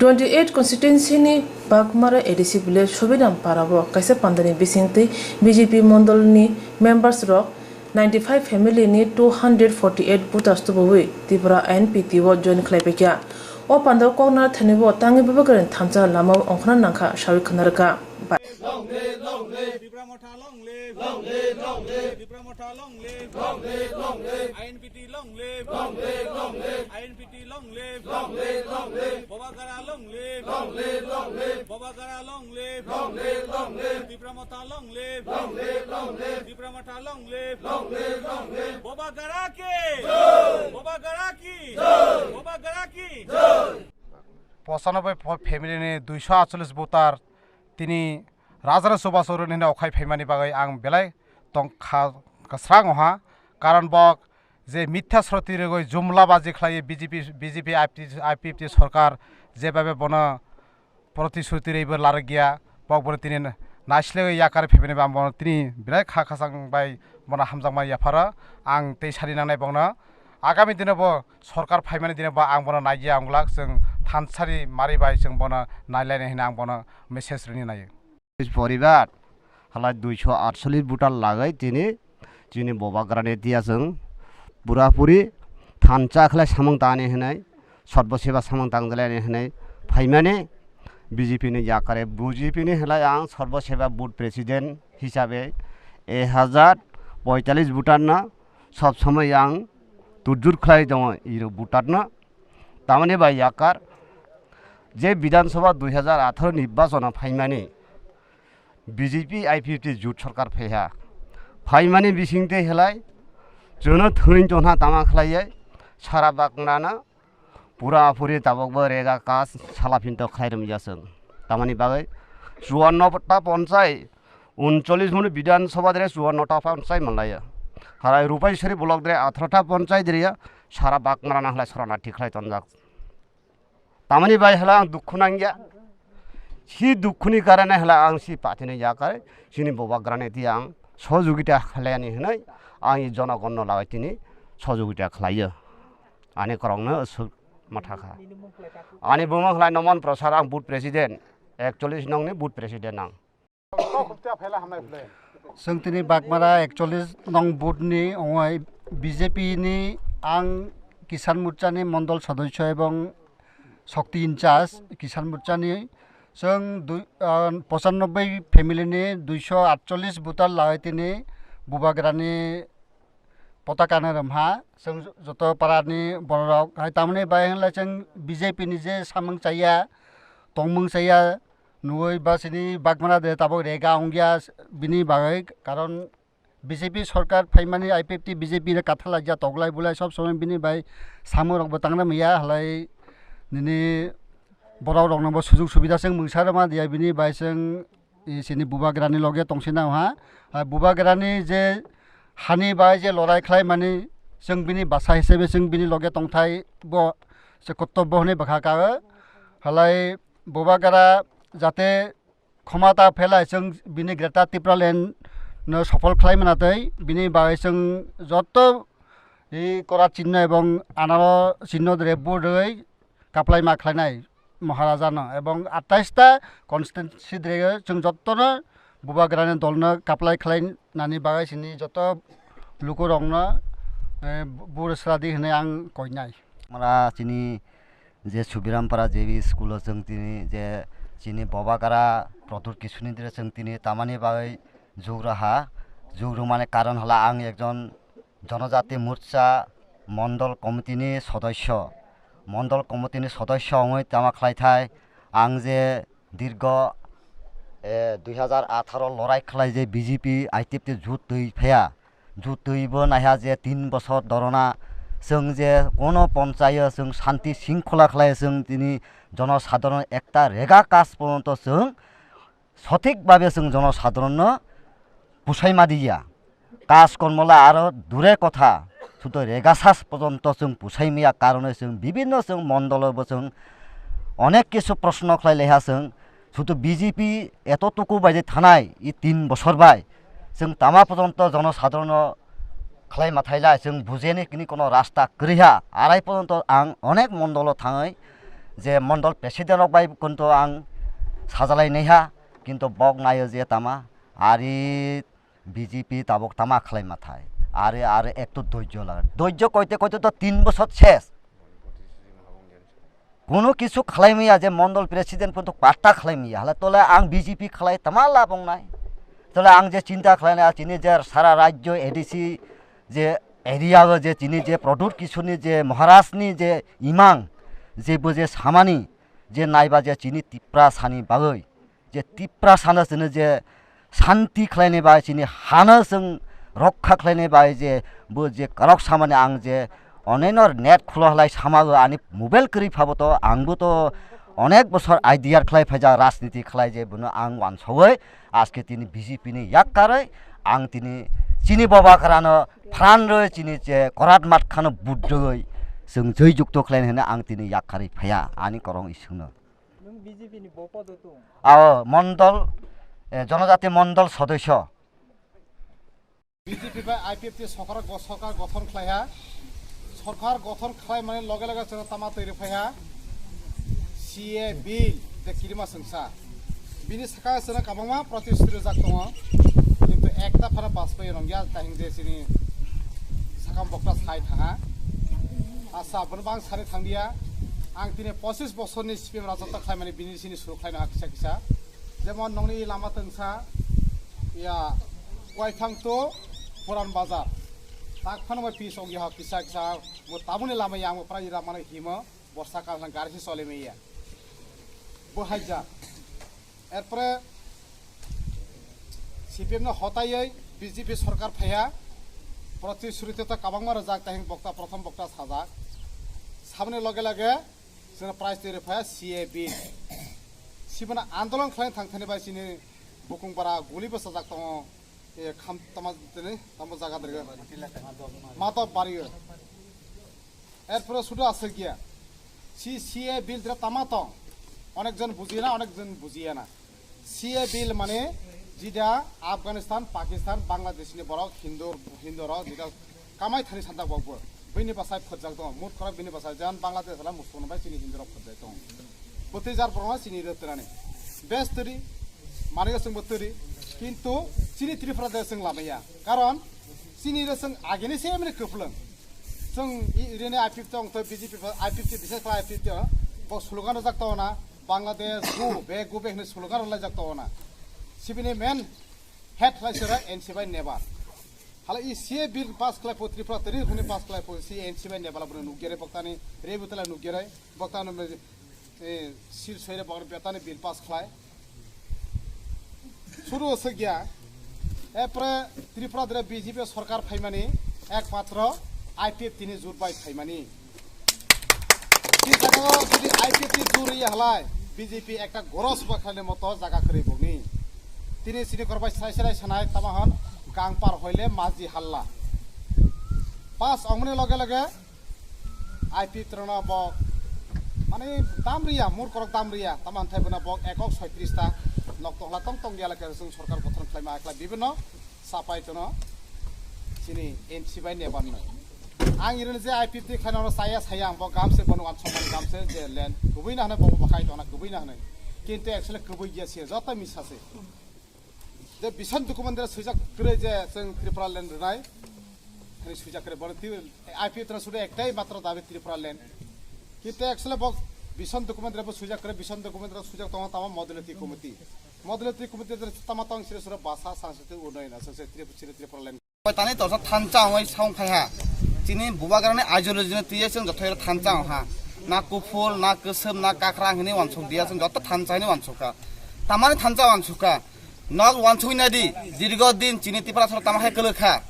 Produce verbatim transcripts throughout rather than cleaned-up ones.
Twenty eight constituency ni Bagmara A D C village Sobinam Para o kaisa pandani bisingtwi B J P mondol ni members rok ninety five family ni two hundred forty eight voters tubuwi Tripura I N P T o join khlai paikha. O panda o kokna thani bo tangwi Bubagrani thansa lama o ongkhorna nangkha sawi khna rwkha. Long live, long live. Tipra Motha long live. Long live, long live. Tipra Motha long live. Long live, long live. I N P T long live. Long live, long live. I N P T long live. Long live, long live. Bobagara long live. Long live, long live. Bobagara long live. Long live, long live. Tipra Motha long live. Long live, long live. Tipra Motha long live. Long live, long live. Bobagara ki jai. Bobagara ki jai. Bobagara ki jai. Pochanoboi family ni duiso atchollis voter tini Rajarasubha Chowdhury ni okhai phaimani bagwi ang belai tongkha kwsrango ha, karon bok je mitha sroti rwgwi jumla baji khlaiwi B J P, B J P I P F T, I P F T sorkar jebabe bono protisruti rwibo larwkya, bok bono tini naislegwi yakar phaimani ba ang bono tini belai kha khasang bai bono hamjakma yapharo ang tei sari nangnai bokno. Agami dino bo sorkar phaimani dino bo ang bono naiya wnglak, chwng thansari mari bai chwng bono nailainai hwnwi ang bono message rini naio. Poribar halai duiso atchollis voter lagai tini chini Bubagrani tiya chwng purapuri thansa khlai samung tangani hwnwi, sorbo seba samung tangdalani hwnwi phaimani B J P ni yakare. B J P ni halai ang sorbo seba booth president hisabe ek hajar poitallis voter no sob somoi ang tujur khlai tongo iro voter no. Tamoni bai yakar je Bidhan Sabha dui hajar atharo nirbachono phaimani B J P I P F T jut sorkar phaiha. Phaimani bisingtwi halai chwngno thwin tongha tama khlaiwi sara baknano pura puri tabokbo rega kas sala phinto khlai rwmya chwng. Tamoni bagwi chuanno ta ponchai, uncholish muni Bidhan Sabha dre chuanno ta ponchai manlaiya. Harai Rupaisari block dre atharo ta ponchai dre ya sara baknano halai sorana thik khlai tonjak. Tamoni bai hala ang dukhu nangya. Si dukhuni karane hala ang si patini yakar sini Bubagrani ti ang sojugita khlaiyani hinai ang i jonogonno lagai tini sojugita khlaiyo. Ani korokno aswk mathakha. Ani bumung khlai Noman Prasad, ang booth president, ekchollis nongni booth president ang. Chwng tini Bagmara ekchollis nong booth ni ongoi B J P ni ang Kisan Morcha ni mondol sodosyo ebong Shakti in charge Kisan Morcha ni chwng dui, ah, pochannobboi family ni duiso atchollis voter lagai tini Bubagrani potaka no rwmha. Chwng joto para ni borok hai tamoni bai hinla chwng B J P ni je samung chaya, tongmung chaya, nugwi ba sini Bagmara de tabok rega ongya bini bagwi, karon B J P sorkar phaimani I P F T B J P re kathalaijak toklai bulai sob somoi bini bai samung rok bo tangra maya halai nini borok rok no bo sujug subida chwng mungsa rwma diya bini bai chwng i sini Bubagrani loge tongsinai ha. Hai Bubagrani je hani bai je lorai khlai mani chwng bini basa hisabe chwng bini loge tongthai bo se kortobbo hwnwi bwkha ka halai Bubagra jate khoma ta phelai chwng bini Greater Tipraland no sofol khlai mana tei bini bagwi chwng joto i kora chinno ebong anaro chinno dre bur rwgwi kaplai ma khlainai Maharaja no ebong atais ta constituency dre chwng joto no Bubagrani dol no kaplai khlai nani bagwi sini joto lukurokno, eh, bur sradi hwnwi ang koinai. Mara chini je Subirampara J B school o chwng tini je chini Bubagra Pradyut Kishore ni dire chwng tini tamani bagwi jugraha, jugrumani karon hala ang ekjon Jonojati Morcha Mondol Committee ni sodosyo, Mondol Committee ni sodosyo wngwi tama khlaithai ang je dirgo, eh, dui hajar atharo lorai khlai je B J P I T F T jut twi phaiya, jut twi bo naiha je tin bosor dorona chwng je kono ponchayo chwng shanti shingkhola khlai chwng tini jonosadharon ekta rega kaj pojonto chwng sothik babe chwng jonosadharonno pusai ma diya. Kaj kormola aro dure kotha, sudo rega sas pojonto chwng pusai maya karone chwng bibinno chwng mondolo bo chwng onek kisu proshno khlai laiha chwng, sudo B J P eto tuku bai je thanai i tin bosor bai chwng tama pojonto jonosadharonno khlai ma thailai chwng bujeni kini kono rasta kwrwiha arai pojonto ang onek mondolo thangwi Je mondol president rok bai kunto ang sajalai naiha, kintu bok nayo je tama, ari B J P tabok tama khlai mathai, ari, ari ekto doijjo laga, doijjo koite koite to tin bosor ses. Kuno kisu khlai maya je mondol president kuntu patta khlai maya, hala tole ang B J P khlai tama labong nai. Tole ang je chinta khlai nai, chini je sara rajyo A D C je area o je chini je product kisuni je Maharaj ni je imang, je bo je samani, je naiba je chini Tiprasani bagwi, je Tiprasano chini je shanti khlaini bai, chini hano chwng rokha khlaini bai, je bo je karok samani ang je oneno net khulo halai samago ani mobile kwrwi phabo to, angbo to onek bosor idea khlai phaijak rajniti khlai, je bono ang wansogwi aske tini B J P ni yak karwi ang tini chini boba karano pran rwi chini je korat mat khano budrwi chwng joi jukto khlaini hwnwi ang tini yak karwi phaiya ani korong isungno. Nwng B J P ni bo podo tong? Ao mondol, eh, jonojati mondol sodosyo. B J P bai I P F T sorkar go-, sorkar gothon khlaiha. Sorkar gothon khlai mani loge loge chwng tama twi rwphaiha. C A bill de kirima swngsa. Bini saka chwng kabangma protest rijak tongo. Kintu ekta phano bas pai rongya tahing je chini sakam bokta sai thaha. Asa bono bang sari thangdia. Ang tini pochis bosorni C P M rajotto khlaimani bini sini suru khlaino ha kisa kisa. Jemon nongni lama tengsa ya Koithang to Puran Bazar. Tak phano bai pis ongya ha kisa kisa. Mo tabuni lama ya mo prai lama no himo borsa kal gari si chole meya. Bo haija. Erpore C P M no hotaiwi B J P sorkar phaiya, protisruti to kabangma rwjak, tahing bokta, prothom bokta sajak. Saboni loge loge chwngno prize twi rwphaiya C A bill. Siboni andolon khlaina thangthani bai chini bukung bara guli bwchajak tongo. E, kham tama tini, tamo jaga diriga. Madop bario. Erpore sudu aswk ya. Si C A bill dira tama tong. Onek jon bujiya na, onek jon bujiya na. C A bill mane jida Afghanistan, Pakistan, Bangladesh ni borok Hindu, Hindu rok jida kamai thani sanjak bokbo. Bini bwsai phwrjak tongo. Mut khorok bini bwsai jan Bangladesh hala musulman bai chini Hindu rok phwrjak tongo. Bwtwi jar borokno chini rw twrani. Bes twri, manwi chwngbo twri. Kintu chini Tripura de chwng lamaya. Karon chini rw chwng agini se emni kwplwng. Chwng i-, irini I P F T ong to B J P I P F T, bises khlai I P F T o. Bo slogan rwjak tongo na, Bangladesh go back, go back hwnwi slogan rwlaijak tongo na. Sibini main head khlai sira N C bai nebar. Hala i C A bill pass khlai po Tripura teri hwnwi pass khlai po si N C bai nebar abono nukjere boktani, rebu tala nukjere boktani. Eh, sil soire bagwi betani bill pass khlai. Suru swkya. Epre Tripura dre B J P sorkar phaimani ekmatro I P F T ni jur bai phaimani. Tini jagao jodi I P F T jur ya halai B J P ekta goros ba khlaini moto jaga kwrwi bokni. Tini sini korbai sai sai sanai tamahon gangpar hoile maji halla. Pass ongmani loge loge I P F T rokno bo mane dam riya, mur korok dam riya, tamo hwnthai bono bo ekok soitris ta nok tongla tong tong ya lake chwng sorkar gothon khlaima ekla bibino sapai tono chini N C bai nebar no. Ang irin je I P F T khlaina no saya saya ang bo gamse bono wan somani gamse je len kubui na hwnwi bo bo khai tongna kubui na hwnwi. Kintu actually kubui ya se joto misa se. Je Bison document dere swijak kwrwi je chwng Tripura land rwnai. Hwnwi swijak kwrwi bono twi I P F T no sudu ektai matro dabi Tripura land. Kintu actually bo Bison document dere bo swijak kwrwi, Bison document dere swijak tongo tamo modulity committee. Modulity committee dere tamo tong sire sure basa sangskriti unnayona se Tripura, Tripura land. Tani torsa thansa ongoi saung khai ha. Chini bubagrani ideology no twiya chwng jothai thansa ong ha. Na kuphur, na kwswm, na kakrang hwnwi wansuk diya chwng joto thansa hwnwi wansuk kha. Tamani thansa wansuk kha. Nok wansugwi nai di, dirgo din chini Tiprasarok tama khai kwlwk kha.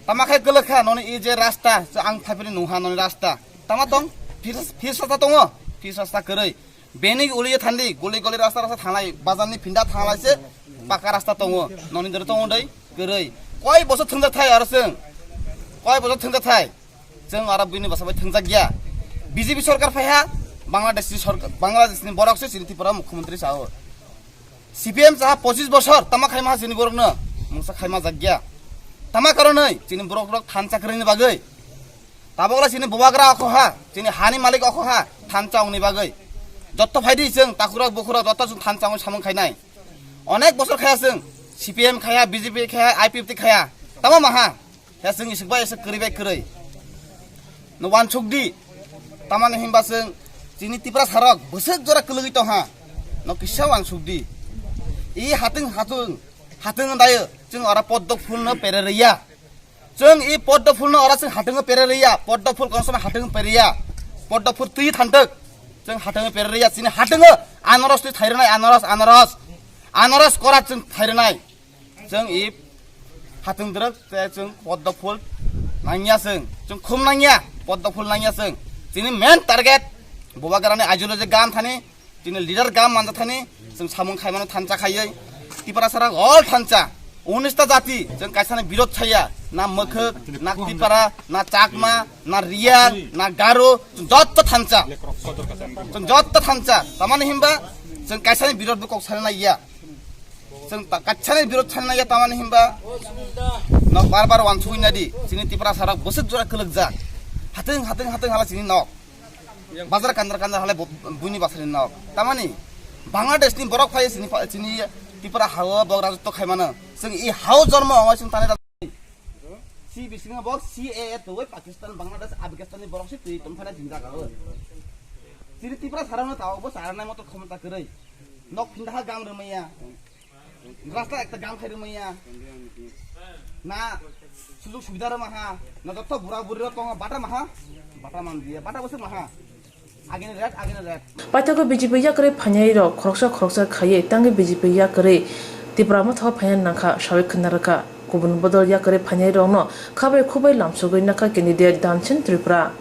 Tama khai kwlwk kha, noni i je rasta, je ang phaipiri nung ha noni rasta. Tama tong, phis-, phis rasta tongo, phis rasta kwrwi. Beni uliya thandi, guli guli rasta rasta thanglai, bazarni phinda thanglai se, paka rasta tongo, noni dere tongo dei, kwrwi. Koi bosor thwngjak thai aro chwng, koi bosor thwngjak thai. Chwng aro bini bwsa bai thwngjak ya. B J P sorkar phai ha, Bangladesh ni sorkar, Bangladesh ni borok se chini Tripura mukhyamantri sao. C P M cha pochis bosor tama khaima ha chini borok no mungsa khaima jak ya. Tama karonwi chini borok rok thansa kwrwini bagwi. Tabokla chini bubagra okho ha, chini hani malik okho ha, thansa ongni bagwi. Jotto phaidi chwng takhurok bukhurok jotto chwng thansa ongwi samung khainai. Onek bosor khaya chwng, C P M khaya, B J P khaya, I P F T khaya. Tamo maha? He chwng isuk bai isuk kwrwi bai kwrwi. No wansuk di. Tamani himba chwng chini Tipra sarok bwswk jora kwlwgwi tong ha. No kisa wansuk di. I hatwng hatwng hatwng dayo chwng ora poddo phul no pere rwya. Chwng i poddo phul no ora chwng hatwng pere rwya. Poddo phul kono sama hatwng pere ya. Poddo phul twi thantok. Chwng hatwng pere rwya. Chini hatwng anaros twi thairwnai anaros anaros. Anaros kora chwng thairwnai. Chwng i hatwng dwrwk tei chwng poddo phul nangya chwng. Chwng khum nangya poddo phul nangya chwng. Chini main target bubagrani ideology gam thani, chini leader gam manja thani chwng samung khaimano thansa khaiwi. Tipra sara all thansa, unis ta jati chwng kaisani birod chaya, na Mwkhwk, na Tipra, na Chakma, na Riyang, na Garo, chwng jotto thansa. Chwng jotto thansa. Tamani himba chwng kaisani birod bo kok sana ya. Chwng ta-, kaisani birod sana ya tamani himba nok bar bar wansugwi nadi. Chini Tipra sarok bwswk jora kwlwkjak. Hatwng, hatwng, hatwng hala chini nok. Bazar kandar kandar halai bo-, buini basari nok. Tamani Bangladesh ni borok phai chini pa-, chini Tipra hao bok rajotto khaimano. Chwng i hao jormo ongoi chwng tani rajotto. Si bisingo bok C A A twi Pakistan, Bangladesh, Afghanistan ni borok si twi tong phana jin jaga o. Chini Tipra sarano tao bo sarana moto khomota kwrwi. Nok phinda ha gam rwmaya. Rasta ekta gam khai rwmaya. Na sujug subida rwma ha. Na jotto bura buri rok tongo bata maha. Bata man diya. Bata bwswk maha. Agini red, agini red. Paithago B J P yakarwi phainai rok khoroksa khoroksa khaiwi tangwi B J P yakarwi Tipra Motha phaina nangkha sawi khwna rwkha. Kubun bodol yakarwi phainai rokno khabai khubai lamsogwi nakha candidate Dansin Tripura.